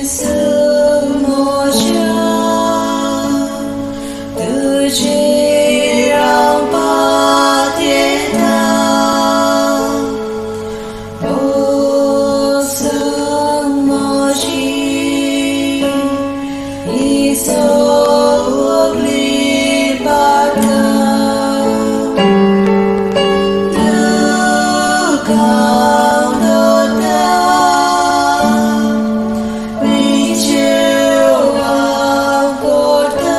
जेजू म्हज्या, तुजेर हांव पातयेतां. भोगसून म्हजी ही सगळीं पातकां. तुका हांव दवरतां, विचेव हांव करतां.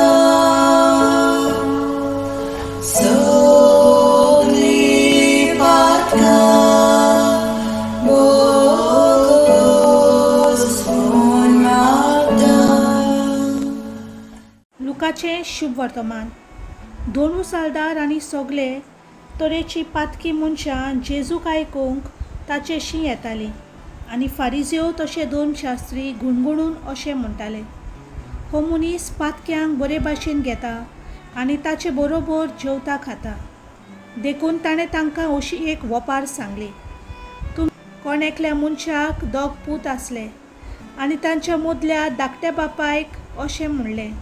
सगळीं पातकां भोगसून मागतां. लुकाचें शुभ वर्तमान. दोनू सालदार आनी सगले तरेची पातकी मनशां जेजूक आयकूंक ताचेशी येतालीं आनी फारिजेव तशे दोन शास्त्री गुणगुणून अशें म्हणटाले, हो मनीस पातक्यांक बरे भाशेन घेता आनी ताचे बरोबर जेवता खाता. देखून ताणें तांकां अशी एक वपार सांगली. कोण एकल्या मनशाक दोग पूत आसले आनी तांच्या मदल्या धाकट्या बापायक अशें म्हणलें,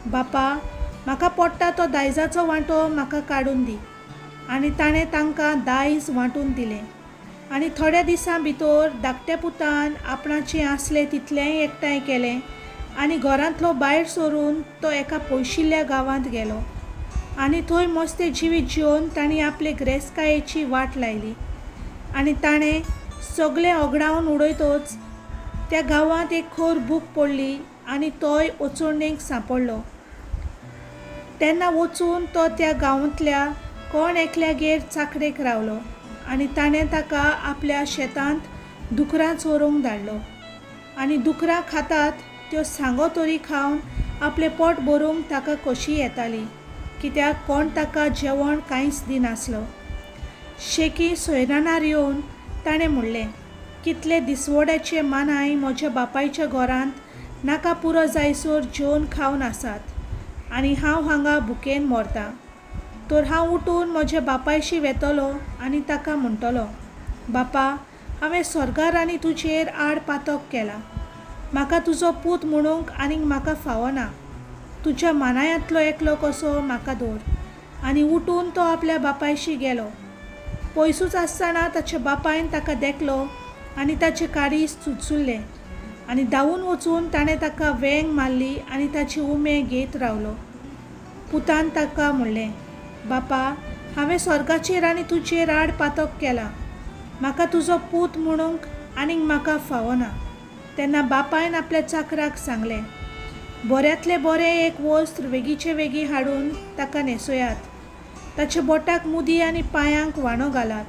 बापा, म्हाका पडटा तो दायजाचो वांटो म्हाका काडून दी. आनी ताणें तांकां दायज वांटून दिलें. आनी थोड्या दिसां भितर धाकट्या पुतान आपणाचें आसलें तितलेंय एकठांय केलें आनी घरांतलो भायर सरून तो एका पयशिल्ल्या गांवांत गेलो आनी थंय मस्तें जिवीत जिवन तांणी आपले गिरेस्तकायेची वाट लायली. आनी ताणें सगळें ओगडावन उडयतच त्या गांवांत एक खर भूक पडली आनी तोय अडचणेक सांपडलो. तेन्ना वचून तो त्या गांवांतल्या कोण एकल्यागेर चाकरेक रावलो आनी ताणें ताका आपल्या शेतांत दुकरां चरोवंक धाडलो. आनी दुकरां खातात त्यो सांगो तरी खावन आपलें पोट भरूंक ताका कशी येताली, कित्याक कोण ताका जेवण कांयच दिनासलो. शेकी सोयरानार येवन ताणें म्हणलें, कितले दिसवड्याचे मानाय म्हज्या बापायच्या घरांत नाका पुरो जायसर जेवन खावन आसात आनी हांव हांगा भुकेन मरतां. तर हांव उठून म्हज्या बापायशी वेतलो आनी ताका म्हणटलो, बापा, हांवें स्वर्गार आनी तुजेर आड पातक केला. म्हाका तुजो पूत म्हणूंक आनीक म्हाका फावना. तुज्या मानायांतलो एकलो कसो म्हाका दवर. आनी उठून तो आपल्या बापायशी गेलो. पयसूच आसतना ताच्या बापायन ताका देखलो आनी ताचें काळीज चुचुल्लें आनी धांवून वचून ताणें ताका वेंग मारली आनी ताची उमे घेत रावलो. पुतान ताका म्हणलें, बापा, हांवें स्वर्गाचेर आनी तुजेर आड पातक केलां. म्हाका तुजो पूत म्हणूंक आनीक म्हाका फावना. तेन्ना बापायन आपल्या चाकराक सांगलें, बऱ्यांतलें बरें एक वस्त्र वेगीचे वेगीं हाडून ताका न्हेसयात. ताच्या बोटाक मुदी आनी पांयांक व्हाणो घालात.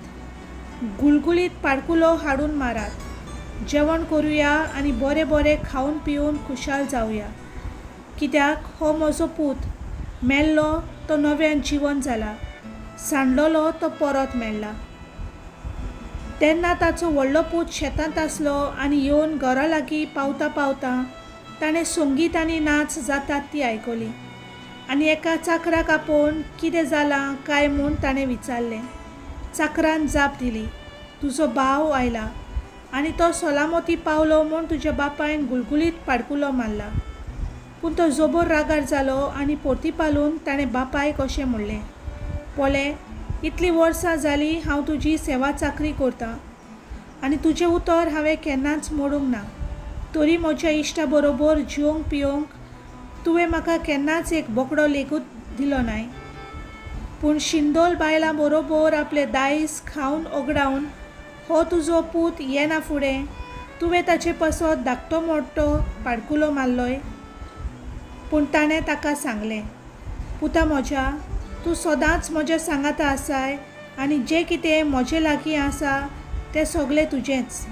गुळगुळीत पाडकुलो हाडून मारात. जेवण करुया आनी बरें बरें खावन पिवन खुशाल जावया. कित्याक हो म्हजो पूत मेल्लो तो नव्यान जिवन जाला, सांडलेलो तो परत मेळ्ळा. तेन्ना ताचो व्हडलो पूत शेतांत आसलो आनी येवन घरा लागीं पावता पावता ताणें संगीत आनी नाच जातात ती आयकली आनी एका चाकराक आपोवन कितें जालां काय म्हूण ताणें विचारलें. चाकरान जाप दिली, तुजो भाव आयला आनी तो सलामती पावलो म्हूण तुज्या बापायन गुलगुलीत पाडकुलो मारला. पूण तो जबर रागार जालो आनी परतीपालून ताणें बापायक अशें म्हणलें, पळय, इतलीं वर्सां जालीं हांव तुजी सेवा चाकरी करतां आनी तुजें उतर हांवें केन्नाच मोडूंक ना. तरी म्हज्या इश्टा बरोबर जेवंक पिवंक तुवें म्हाका केन्नाच एक बोकडो लेगूत दिलो नाय. पूण शिंदोल बायलां बरोबर आपलें दायज खावन ओगडावन हो तुजो पूत येना फुडें तुवें ताचे पासत धाकटो मोटो पाडकुलो मारलोय. पूण ताणें ताका सांगलें, पुता म्हज्या, तूं सदांच म्हज्या सांगाता आसाय आनी जें कितें म्हजे लागीं आसा तें सगळें तुजेंच.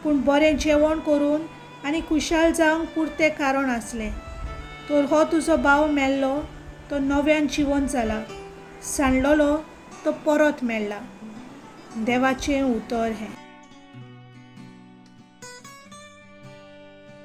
पूण बरें जेवण करून आनी खुशाल जावंक पुरतें कारण आसलें. तर हो तुजो भाव मेल्लो तो नव्यान जिवन जाला, सांडलेलो तो परत मेळ्ळा. देवाचें उतर हें.